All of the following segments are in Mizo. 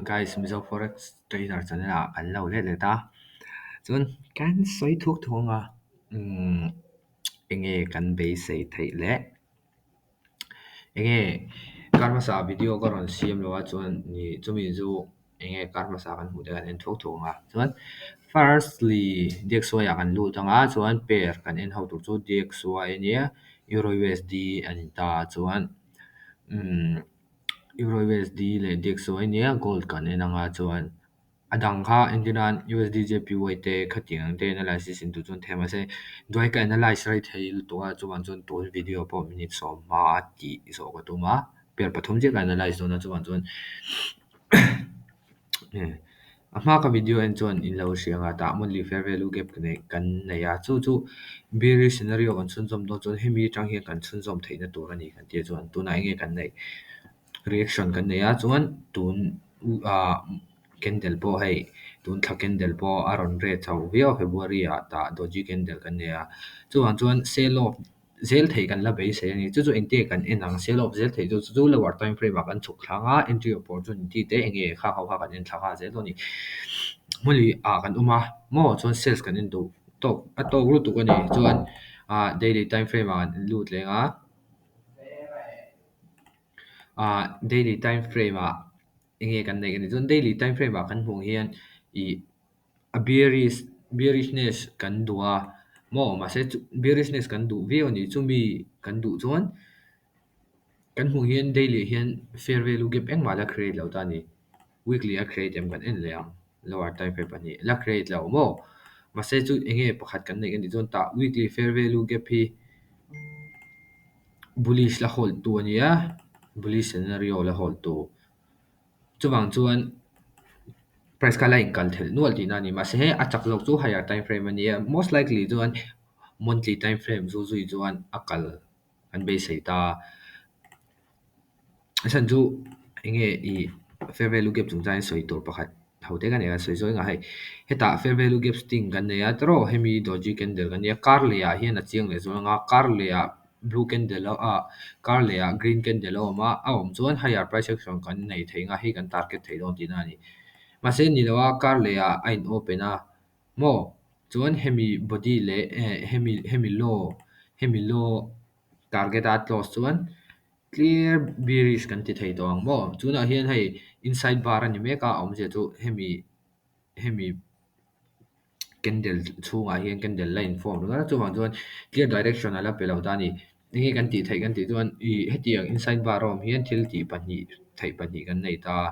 Guys Mizo Forex Trainer channel ah kan lo let let a, chuan kan sawi thuk thuk ang a, umm enge kan beisei theih leh enge kar hmasa video ka rawn siam lo a chuan ih chumi chu enge kar hmasa kan hmuh te kan en thuk thuk ang a, chuan firstly DXY ah kan lut ang a chuan pair kan en ho tur chu DXY ania Euro U_S_D a ni ta chuan umm. Euro USD leh DXY ania gold kan en anga chuan a dang kha entir nan USD JPY te khatiang ang te analysis in duh chuan thei mahse duai ka analyse rei thei lutuk a chuvang chuan tun video pawh minute sawm hma a tih zawh ka tum a pair pathum chiah ka analyse dawn a chuvang chuan A hma ka video en chuan in lo hria ang a, tah monthly fair value gap kan nei a, chu chu bearish scenario kan chhunzawm dawn chuan hemi atang hian kan chhunzawm theihna tur a ni kan tih chuan tunah enge kan neih reaction kan nei a chuan tun ah candle pawh hei tun thla candle pawh a rawn red chho viau a February ah tah doji candle kan nei a, chuvang chuan sell off zel theih kan la beisei a ni. Chu chu engte kan en ang sell off zel theih chu chu lower time frame ah kan chhuk thlang a, entry opportunity te enge kha ho kha kan en thla nghal zel dawn a ni. Hmawlh ah kan awm a maw chuan sales kan en duh tawk a tawk lutuk a ni. Chuan ah daily time frame ah kan lut leng a, ah daily time frame ah enge kan neih a ni. Chuan daily time frame ah kan hmuh hian ih. A bearish bearishness kan duh a maw mahse chu bearishness kan duh viau a nih chumi kan duh chuan kan hmuh hian daily ah hian fair value gap engmah la create lo ta a ni weekly a create em kan en leh ang lower time frame pahnih la create lo maw mahse chu eng nge pakhat kan neih a nih chuan tah weekly fair value gap hi bullish la hold tu a nia bullish scenario la hold tu. Chuvang chuan price kha la inkal thelh nual tihna a ni. Mahse he a chak zawk chu higher time frame a nia. Most likely chuan monthly time frame zu zui chuan a kal an beisei ta. A chhan chu eng nge ih fair value gap chungchang hi sawi tur pakhat ho te ka nei a, sawi zawi ngah hei. Hetah fair value gap sting kan nei a, tawrh hemi doji candle kan nia. Kar leh ah hian a chiang leh zual ang a, kar leh ah Blue candle a ah kar leh ah green candle a awm a, a awm chuan higher price action kan nei thei ang a, hei kan target thei dawn tihna a ni. Mahse ni lo a kar leh ah a in open a maw chuan hemi body leh eh hemi hemi low hemi low target a close chuan clear bearish kan ti thei tawh ang maw tunah hian hei inside bar a ni mek a a awmzia chu hemi hemi. Candle chhungah hian candle la in form ringawt a chuvang chuan clear direction a la pe lo ta a ni. Enge kan tih theih kan tih chuan ih hetiang inside bar a awm hian thil tih pahnih theih pahnih kan nei ta a,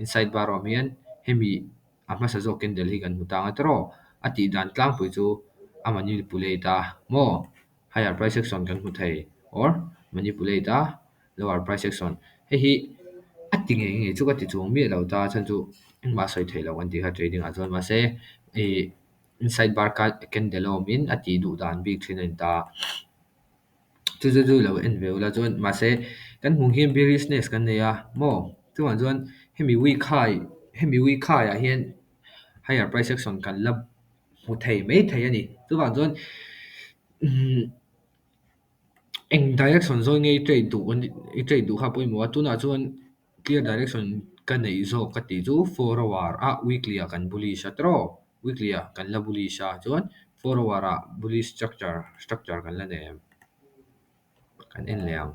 inside bar a awm hian hemi a hmasa zawk candle hi kan hmu tang a tawrh a tih dan tlangpui chu a manipulate a maw higher price action kan hmu thei or manipulate a lower price action hei hi a ti ngei ngei chu ka ti chuang miah lo ta chhan chu engmah a sawi theih loh an tih kha trading ah chuan mahse ih inside bar kha candle a awm in a tih duh dan bik thin a ni ta chu chu chu lo en ve ula chuan mahse kan hmuh hian bearishness kan nei a maw chuvang chuan hemi week high hemi week high ah hian higher price action kan la hmu thei maithei a ni chuvang chuan umm. Eng direction zawn nge i trade duh i trade duh kha pawimawh a tunah chuan clear direction ka neih zawk ka tih chu four hour ah weekly ah kan bullish a tawrh weekly ah kan la bullish a chuan four hour ah bullish structure structure kan la nei em kan en leh ang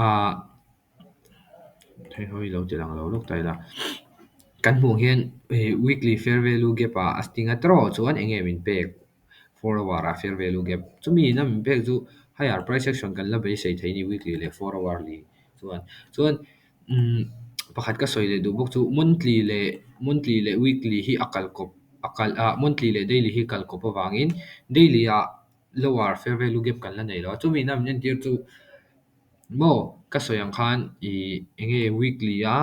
ah. Hei ho hi lo ti lang lo lawk ta ila kan hmuh hian ih weekly fair value gap ah a sting a tawrh chuan eng nge min pek four hour ah fair value gap chumi ina min pek chu higher price action kan la beisei thei a ni weekly leh four hour li chuan chuan umm pakhat ka sawi leh duh bawk chu monthly leh monthly leh weekly hi a kal kawp a kal ah monthly leh daily hi kal kawp avangin daily ah lower fair value gap kan la nei lo a chumi ina min entir chu. Maw ka sawi ang khan ih eng nge weekly a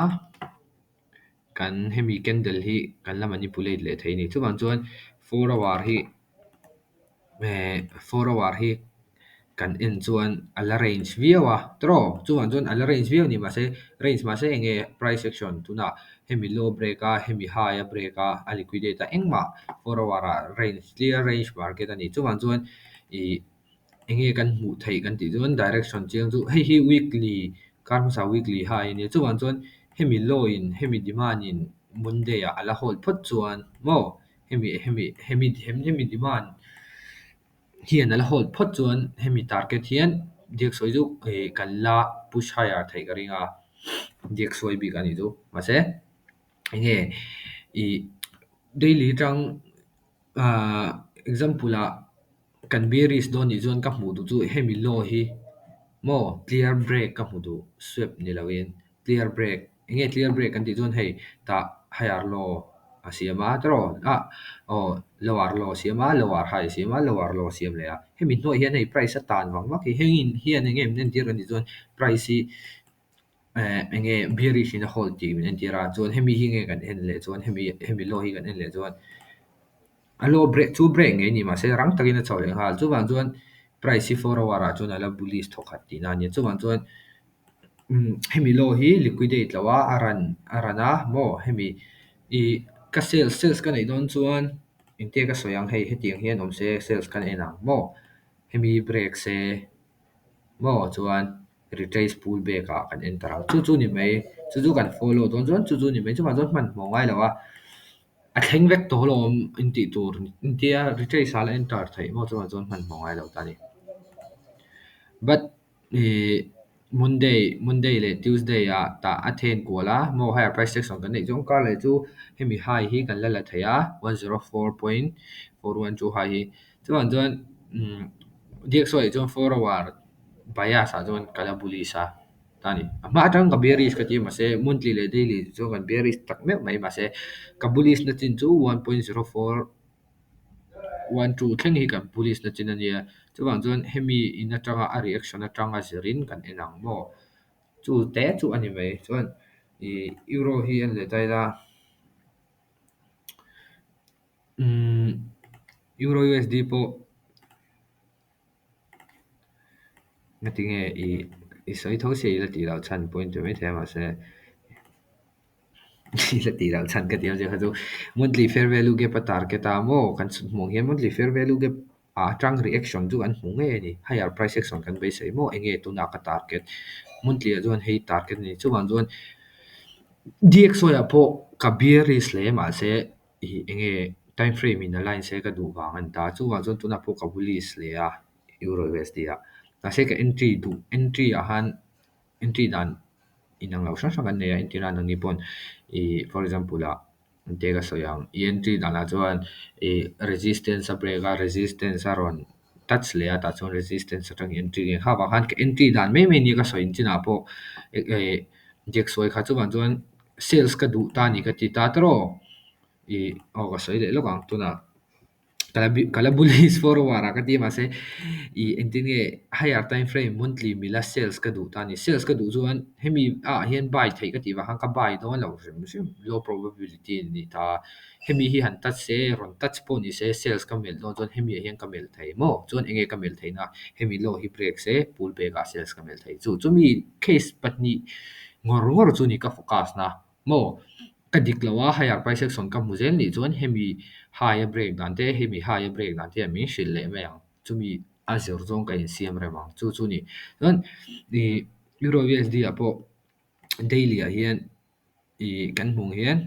kan hemi candle hi kan la manipulate leh thei a ni. Chuvang chuan four hour hi eh four hour hi kan en chuan a la range viau a tawrh chuvang chuan a la range viau a ni mahse range mahse eng nge price action tunah hemi low break a hemi high a break a a liquidate a engmah four hour ah range clear range market a ni. Chuvang chuan ih. Enge kan hmuh theih kan tih chuan direction chiang chu hei hi weekly kar hmasa weekly high a nia. Chuvang chuan hemi low in hemi demand in Monday ah ala hold phawt chuan maw hemi hemi hemi hemi demand hian ala hold phawt chuan hemi target hian DXY chu kan la push higher theih ka ring a, DXY bik a nih chu. Mahse enge ih daily tang example ah kan bearish dawn nih chuan ka hmuh duh chu hemi low hi maw clear break ka hmu duh, sweep ni loin clear break. Enge clear break kan tih chuan hei tah higher low a siam a tiraw a aw lower low a siam a, lower high a siam a, lower low a siam leh a. Hemi hnuaiah hian hei price a tan vang vak hi hengin hian enge min entir kan tih chuan price hi enge bearish in a hold tih min entir a. Chuan hemi hi nge kan en leh chuan hemi hemi low hi kan en leh chuan a low break chu break ngei ni mahse rang takin a chho leh nghal. Chuvang chuan price hi 4 hour ah chuan ala bullish thawkhat tihna a nia. Chuvang chuan hemi low hi liquidate lo a a run a maw hemi ih ka sales sales ka neih dawn chuan engtia ka sawi ang hei hetiang hian awm se sales kan en ang maw hemi break se maw chuan retrace pull back ah kan enter ang. Chu chu ni mai, chu chu kan follow dawn chuan chu chu ni mai. Chuvang chuan hmanhmawh ngai lo a, a thleng vek tawh alawm in tih tur intia retrace ah la enter theih maw chuvang chuan hmanhmawh ngai lo ta a ni. But ih Monday leh Tuesday ah tah a then kual a maw higher price action kan neih chuan kar leh chu hemi high hi kan la la thei a, 104.412 high hi. Chuvang chuan DXY ah chuan 4 hour bias ah chuan ka la bullish a ta ni. A hma atang ka bearish ka ti mahse monthly leh daily chuan kan bearish tak meuh mai, mahse ka bullish na chin chu 1.0412 thleng hi ka bullish na chin a nia. Chuvang chuan hemi in atanga a reaction atanga zirin kan en ang maw. Chu te chu a ni mai. Chuan ih euro hi en leh ta ila, euro USD pawh ngatinge ih i sawi tho sia i la tih loh chhan pawh in ti maithei a, mahse i la tih loh chhan ka ti awmzia kha chu monthly fair value gap a target a maw kan hmuh hian monthly fair value gap ah atang reaction chu kan hmu ngei a ni. Higher price action kan beisei maw enge tunah ka target monthly ah chuan hei target a ni. Chuvang chuan DXY ah pawh ka bearish hle mahse ih enge time frame in align se ka duh vang a ni ta. Chuvang chuan tunah pawh ka bullish hle a euro USD ah. Mahse ka entry duh entry ah khan entry dan inang lo hrang hrang kan nei a, entir nan nangni pawn ih for example ah engte ka sawi ang i entry danah chuan ih resistance a break a, resistance a rawn touch leh a, tah chuan resistance atang entry nge kha vang khan ka entry dan mai mai nia ka sawi chinah pawh DXY kha chuvang chuan sales ka duh ta ni ka ti ta tiraw ih aw ka sawi leh lawk ang tunah kala bullish 4 hour ah ka ti mahse ih engtin nge higher time frame monthly mila sales ka duh ta ni. Sales ka duh chuan hemi ah hian buy theih ka tih vang khan ka buy dawn lo hrim hrim, low probability ni ta. Hemi hi han touch se rawn touch pawh ni se sales ka melh dawn chuan hemi ah hian ka melh thei maw, chuan enge ka melh theihna hemi low hi break se pull back ah sales ka melh thei. Chu chumi case pahnih ngawr ngawr chu ni ka focus na maw. Ka dik lo a higher price action ka hmu zel nih chuan hemi high a break dan te hemi high a break dan te hian min hrilh leh mai ang. Chumi a zir zawng ka insiam rem ang chu chu ni. Chuan ih euro USD ah pawh daily ah hian ih kan hmuh hian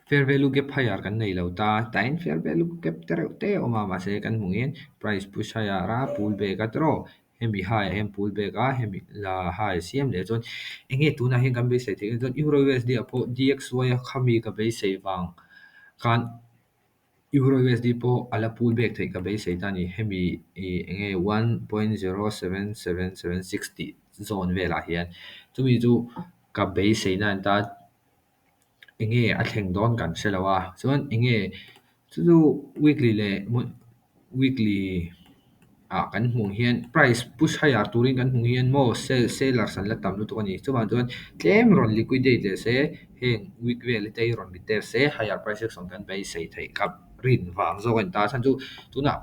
fair value gap higher kan nei lo ta, tain fair value gap te reuh te a awm a, mahse kan hmuh hian price push higher a pull back a tiraw hemi high ah hian pull back a hemi la high siam leh chuan enge tunah hian kan beisei theih chuan euro USD ah pawh DXY a khami ka beisei vang khan euro USD pawh ala pull back theih ka beisei ta a ni. Hemi ih enge 1.07776 tih zone velah hian chumi chu ka beisei na ani ta. Enge a thleng dawn kan hre lo a, chuan enge chu chu weekly leh weekly ah kan hmuh hian price push higher turin kan hmuh hian maw sellers an la tam lutuk a ni. Chuvang chuan tlem rawn liquidate leh se heng week vel te hi rawn retest se higher price action kan beisei theih ka rin vang zawk a ni ta. Chhan chu tunah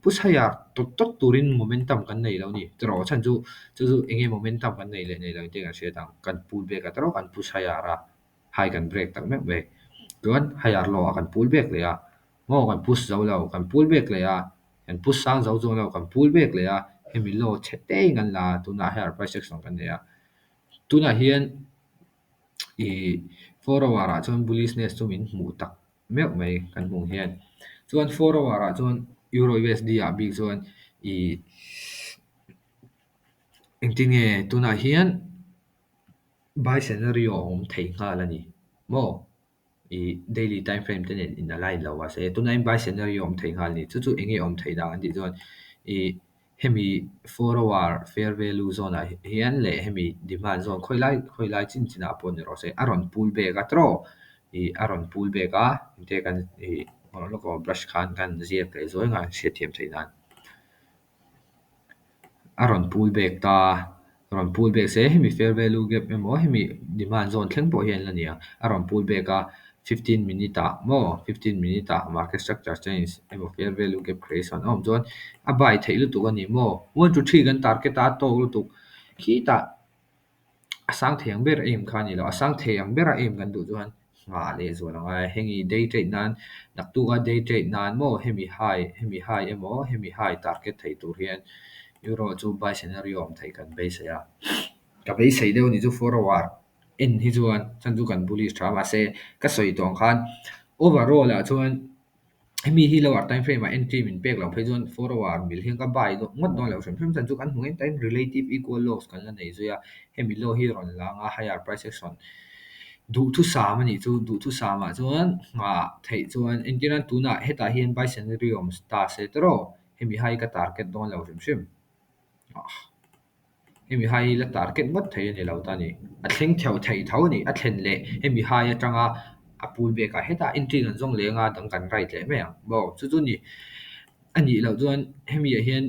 push higher tawt tawt turin momentum kan nei lo a ni. Tiraw chhan chu chu chu enge momentum kan nei leh nei lo te kan hriat ang. Kan pull back a tiraw kan push higher a, high kan break tak meuh mai. Chuan higher low ah kan pull back leh a, maw kan push zo lo kan pull back leh a. Kan push sang zo chuang lo, kan pull back leh a, hemi low chhe te in kan la a, tunah higher price action kan nei a. Tunah hian i 4 hour ah chuan bullishness chu min hmuh tak meuh mai kan hmuh hian. Chuan 4 hour ah chuan Euro USD ah bik chuan i engtin nge tunah hian buy scenario a awm thei nghal ani maw? I daily time frame te nen in align lo mahse tunah hian buy scenario awm thei nghal ani. Chu chu enge awm thei dan an tih chuan i hemi 4 hour fair value zone ah hian leh hemi demand zone khawilai khawilai chin chinah pawh ni rawh se, a rawn pull back a tiraw? I a rawn pull back a, te kan i brush khan kan ziak leh zuai nga hriatthiam theih nan. A rawn pull back ta, rawn pull back se hemi fair value gap emaw hemi demand zone thleng pawh hian la ni ang. A rawn pull back a, 15 minute ah maw, 15 minute ah market structure change emaw fair value gap creation a awm chuan a buy theih lutuk ani maw? 1 to 3 kan target a tawk lutuk. Khitah a sang thei ang ber aim kha ani lo. A sang thei ang bera aim kan duh chuan nghah leh zual angai. Hengi day trade nan naktuka day trade nan maw, hemi high emaw hemi high target thei tur hian euro chu buy scenario awm thei kan beisei a. Ka beisei deuh ni chu 4 hour en hi chuan chan chu kan bullish tha, mahse ka sawi tawh ang khan overall ah chuan hemi hi lower time frame ah entry min pek loh phei chuan 4 hour mil hian ka buy ngawt dawn lo hrim hrim. Chan chu kan hmu ngei tain relative equal lows kan la nei zui a, hemi low hi rawn lang a, higher price action duhthusam ani chu. Duhthusam ah chuan nghah theih chuan entirnan tunah hetah hian buy scenario awm ta se tiraw, hemi high ka target dawn lo hrim hrim. Hemi high hi la target ngawt thei ani lo ta ni. A thleng theuh thei tho ani. A thlen leh hemi high atanga a pull back ah hetah entry kan zawng leng a, dang kan right leh mai ang maw. Chu chu ni anih loh chuan hemi ah hian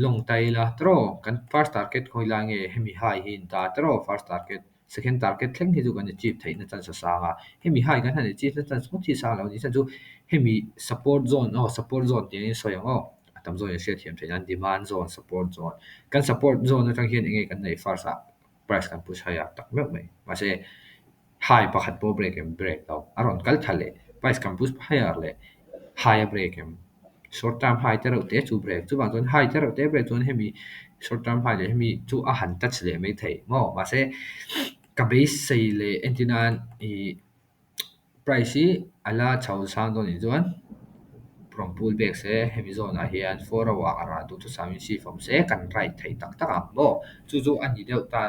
long tai ila tiraw, kan first target khawi lai nge? Hemi high hi in ta tiraw first target, second target thleng hi chu kan achieve theih na chance a sang a. Hemi high kan han achieve na chance ngawt hi sang lo ni. Chan chu hemi support zone aw, support zone tiin sawi ang aw, a tam zawk in hriatthiam theih nan demand zone, support zone. Kan support zone atang hian enge kan neih? First ah price kan push high a tak meuh mai, mahse high pakhat pawh break em? Break lo. A rawn kal tha leh, price kan push higher leh, high a break em? Short term high te reuh te chu break. Chuvang chuan high te reuh te break chuan hemi short term high leh hemi chu a han touch leh mai thei maw. Mahse ka beisei leh entirnan i price hi ala chho sang dawn nih chuan rawn pull back se, hemi zone ah hian 4 hour ah duhthusam in shift awm se, kan right thei tak tak ang maw. Chu chu ani deuh ta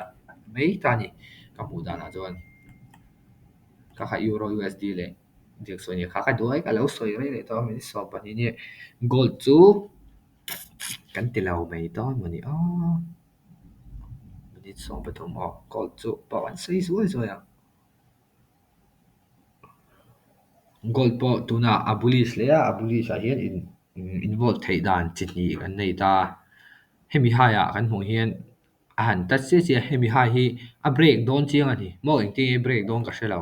mai ta ni ka hmuh danah chuan. Ka kha Euro USD leh DXY ni kha ka duai ka lo sawi rei leh tawh a, minute 12 ni. Gold chu kan ti lo mai dawn mawni aw. Minute 13 aw, gold chu pawh an sawi zuai zuai ang. Gold pawh tunah a bullish hle a, a bullish ah hian in involve theih dan chi hnih kan nei ta. Hemi high ah kan hmuh hian a han touch chiah chiah, hemi high hi a break dawn chiang ani maw. Engtin nge break dawn ka hre lo.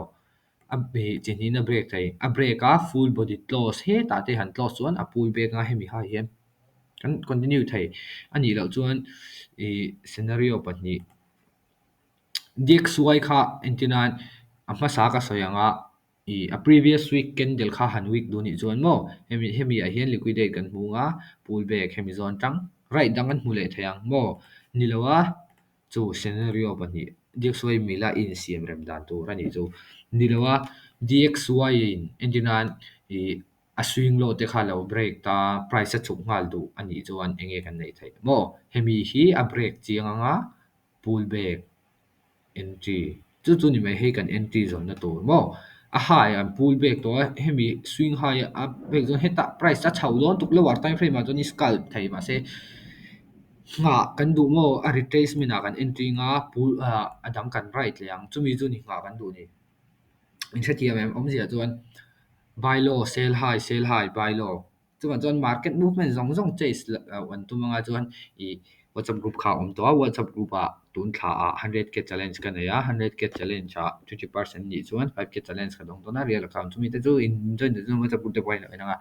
A chi hnihin a break thei. A break a, full body close hetah te han close chuan a pull back a, hemi high hian kan continue thei. Anih loh chuan i scenario pahnih DXY kha entirnan a hmasa ka sawi anga i a previous week candle kha han wick duh nih chuan maw, hemi hemi ah hian liquidate kan hmu nga, pull back hemi zawn tang right dang kan hmu leh thei ang maw. Ni lo a, chu scenario pahnih DXY mila insiam rem dan tur ani chu. Ni lo a, DXY in entirnan i a swing low te kha lo break ta, price a chhuk nghal duh anih chuan enge kan neih theih maw? Hemi hi a break chiang anga, pull back entry chu chu ni mai. Hei kan entry zawnna tur maw. A high an pull back tawh a, hemi swing high a break chuan hetah price a chho dawn tuk. Lower time frame ah chuan i scalp thei, mahse nghah kan duh maw, a retracement ah kan entry nga, pull a dang kan right leh ang. Chumi chu ni nghah kan duh ni. In hrethiam em? Awmzia chuan buy low, sell high, sell high, buy low. Chuvang chuan market movement zawng zawng chase an tum anga chuan i WhatsApp group kha awm tawh a. WhatsApp group ah tun thla ah 100K challenge ka nei a, 100K challenge ah 20% nih chuan 5K challenge ka dawng dawn a, real account. Chumi te chu in join duh chuan WhatsApp group te pawh a in anga.